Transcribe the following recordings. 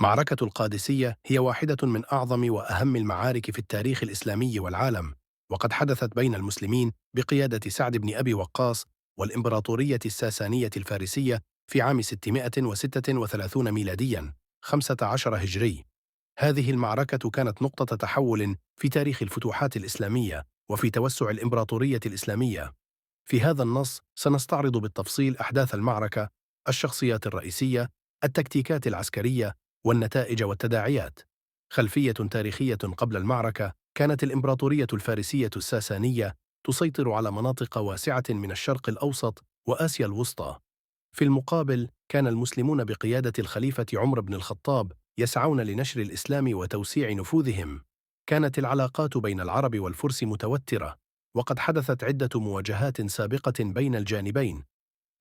معركة القادسية هي واحدة من أعظم وأهم المعارك في التاريخ الإسلامي والعالم، وقد حدثت بين المسلمين بقيادة سعد بن أبي وقاص والإمبراطورية الساسانية الفارسية في عام 636 ميلادياً 15 هجري. هذه المعركة كانت نقطة تحول في تاريخ الفتوحات الإسلامية وفي توسع الإمبراطورية الإسلامية. في هذا النص سنستعرض بالتفصيل أحداث المعركة، الشخصيات الرئيسية، التكتيكات العسكرية، والنتائج والتداعيات. خلفية تاريخية: قبل المعركة كانت الإمبراطورية الفارسية الساسانية تسيطر على مناطق واسعة من الشرق الأوسط وآسيا الوسطى. في المقابل كان المسلمون بقيادة الخليفة عمر بن الخطاب يسعون لنشر الإسلام وتوسيع نفوذهم. كانت العلاقات بين العرب والفرس متوترة، وقد حدثت عدة مواجهات سابقة بين الجانبين.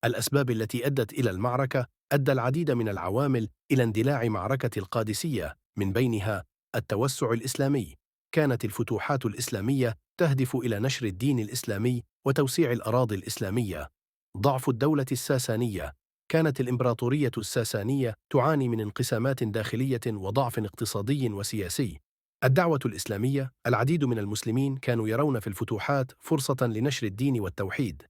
الأسباب التي أدت إلى المعركة: أدى العديد من العوامل إلى اندلاع معركة القادسية، من بينها التوسع الإسلامي. كانت الفتوحات الإسلامية تهدف إلى نشر الدين الإسلامي وتوسيع الأراضي الإسلامية. ضعف الدولة الساسانية: كانت الإمبراطورية الساسانية تعاني من انقسامات داخلية وضعف اقتصادي وسياسي. الدعوة الإسلامية: العديد من المسلمين كانوا يرون في الفتوحات فرصة لنشر الدين والتوحيد.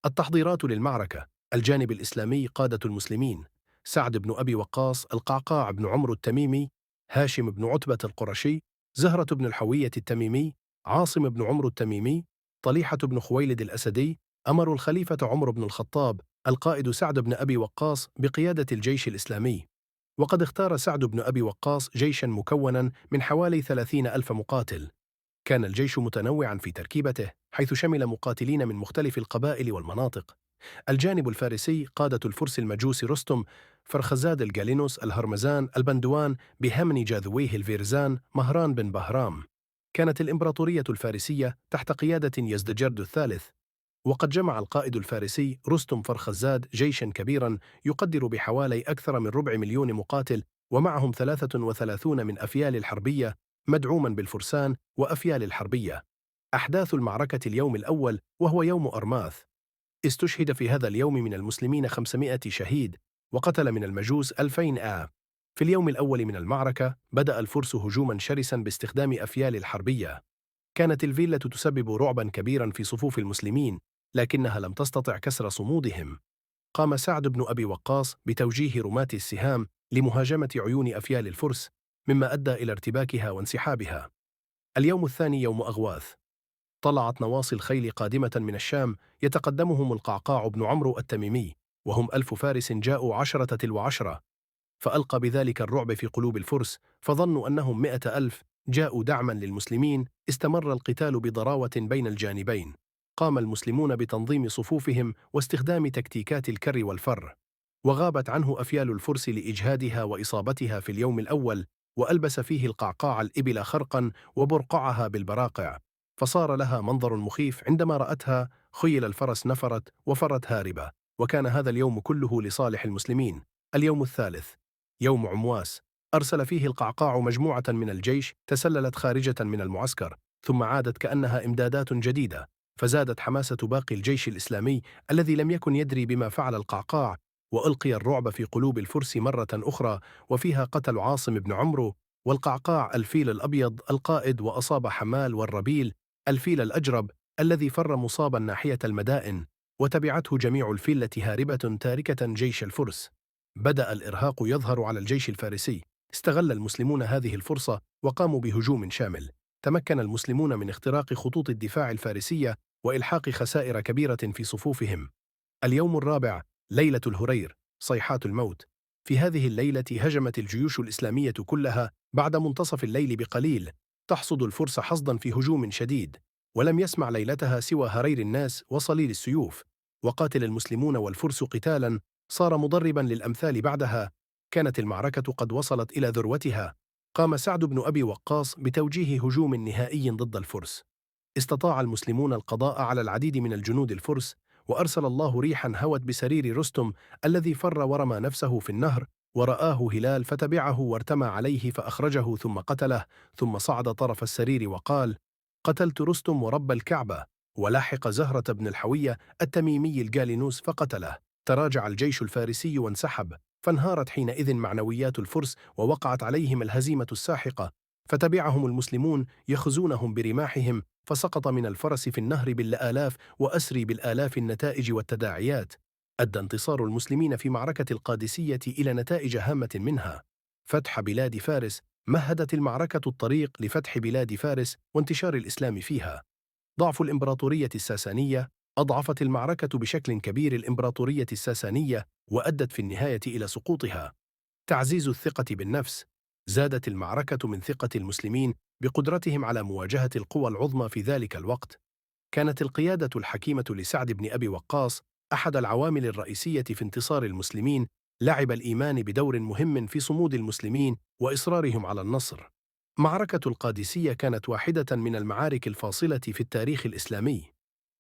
التحضيرات للمعركة: الجانب الإسلامي، قادة المسلمين: سعد بن أبي وقاص، القعقاع بن عمرو التميمي، هاشم بن عتبة القرشي، زهرة بن الحوية التميمي، عاصم بن عمرو التميمي، طليحة بن خويلد الأسدي. أمروا الخليفة عمر بن الخطاب القائد سعد بن أبي وقاص بقيادة الجيش الإسلامي، وقد اختار سعد بن أبي وقاص جيشا مكونا من حوالي 30,000 مقاتل. كان الجيش متنوعا في تركيبته، حيث شمل مقاتلين من مختلف القبائل والمناطق. الجانب الفارسي: قادة الفرس المجوس رستم، فرخزاد الجالينوس، الهرمزان، البندوان، بهمن جاذويه الفيرزان، مهران بن بهرام. كانت الإمبراطورية الفارسية تحت قيادة يزدجرد الثالث، وقد جمع القائد الفارسي رستم فرخزاد جيشا كبيرا يقدر بحوالي أكثر من 250,000 مقاتل، ومعهم 33 من أفيال الحربية، مدعوما بالفرسان وأفيال الحربية. أحداث المعركة: اليوم الأول وهو يوم أرماث، استشهد في هذا اليوم من المسلمين 500 شهيد، وقتل من المجوس 2000. في اليوم الأول من المعركة بدأ الفرس هجوما شرسا باستخدام أفيال الحربية. كانت الفيلة تسبب رعبا كبيرا في صفوف المسلمين، لكنها لم تستطع كسر صمودهم. قام سعد بن أبي وقاص بتوجيه رماة السهام لمهاجمة عيون أفيال الفرس، مما أدى إلى ارتباكها وانسحابها. اليوم الثاني يوم أغواث، طلعت نواصي الخيل قادمة من الشام، يتقدمهم القعقاع بن عمرو التميمي، وهم 1000 فارس جاءوا 10 تلو 10، فألقى بذلك الرعب في قلوب الفرس، فظنوا أنهم 100,000 جاءوا دعما للمسلمين. استمر القتال بضراوة بين الجانبين. قام المسلمون بتنظيم صفوفهم واستخدام تكتيكات الكر والفر، وغابت عنه أفيال الفرس لإجهادها وإصابتها في اليوم الأول، وألبس فيه القعقاع الإبل خرقا وبرقعها بالبراقع، فصار لها منظر مخيف. عندما رأتها خيل الفرس نفرت وفرت هاربة، وكان هذا اليوم كله لصالح المسلمين. اليوم الثالث يوم عمواس، أرسل فيه القعقاع مجموعة من الجيش تسللت خارجة من المعسكر، ثم عادت كأنها إمدادات جديدة، فزادت حماسة باقي الجيش الإسلامي الذي لم يكن يدري بما فعل القعقاع، وألقي الرعب في قلوب الفرس مرة أخرى، وفيها قتل عاصم بن عمرو والقعقاع الفيل الأبيض القائد، وأصاب حمال والربيل الفيل الأجرب الذي فر مصابا ناحية المدائن، وتبعته جميع الفيلة هاربة تاركة جيش الفرس. بدأ الإرهاق يظهر على الجيش الفارسي. استغل المسلمون هذه الفرصة وقاموا بهجوم شامل. تمكن المسلمون من اختراق خطوط الدفاع الفارسية وإلحاق خسائر كبيرة في صفوفهم. اليوم الرابع ليلة الهرير، صيحات الموت. في هذه الليلة هجمت الجيوش الإسلامية كلها بعد منتصف الليل بقليل، تحصد الفرس حصدا في هجوم شديد، ولم يسمع ليلتها سوى هرير الناس وصليل السيوف. وقاتل المسلمون والفرس قتالا صار مضربا للأمثال بعدها. كانت المعركة قد وصلت إلى ذروتها. قام سعد بن أبي وقاص بتوجيه هجوم نهائي ضد الفرس. استطاع المسلمون القضاء على العديد من الجنود الفرس، وأرسل الله ريحا هوت بسرير رستم الذي فر ورمى نفسه في النهر، ورآه هلال فتبعه وارتمى عليه فأخرجه ثم قتله، ثم صعد طرف السرير وقال: قتلت رستم ورب الكعبة. ولاحق زهرة بن الحوية التميمي الجالينوس فقتله. تراجع الجيش الفارسي وانسحب، فانهارت حينئذ معنويات الفرس ووقعت عليهم الهزيمة الساحقة، فتبعهم المسلمون يخزونهم برماحهم، فسقط من الفرس في النهر بالآلاف وأسري بالآلاف النتائج والتداعيات. أدى انتصار المسلمين في معركة القادسية إلى نتائج هامة منها فتح بلاد فارس. مهدت المعركة الطريق لفتح بلاد فارس وانتشار الإسلام فيها. ضعف الإمبراطورية الساسانية. أضعفت المعركة بشكل كبير الإمبراطورية الساسانية وأدت في النهاية إلى سقوطها. تعزيز الثقة بالنفس. زادت المعركة من ثقة المسلمين بقدرتهم على مواجهة القوى العظمى في ذلك الوقت. كانت القيادة الحكيمة لسعد بن أبي وقاص أحد العوامل الرئيسية في انتصار المسلمين. لعب الإيمان بدور مهم في صمود المسلمين وإصرارهم على النصر. معركة القادسية كانت واحدة من المعارك الفاصلة في التاريخ الإسلامي.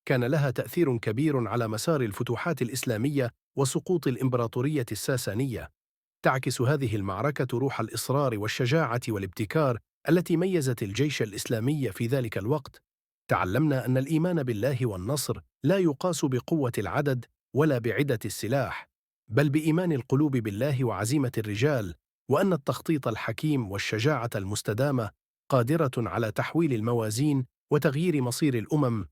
كان لها تأثير كبير على مسار الفتوحات الإسلامية وسقوط الإمبراطورية الساسانية. تعكس هذه المعركة روح الإصرار والشجاعة والابتكار التي ميزت الجيش الإسلامي في ذلك الوقت. تعلمنا أن الإيمان بالله والنصر لا يقاس بقوة العدد ولا بعدة السلاح، بل بإيمان القلوب بالله وعزيمة الرجال، وأن التخطيط الحكيم والشجاعة المستدامة قادرة على تحويل الموازين وتغيير مصير الأمم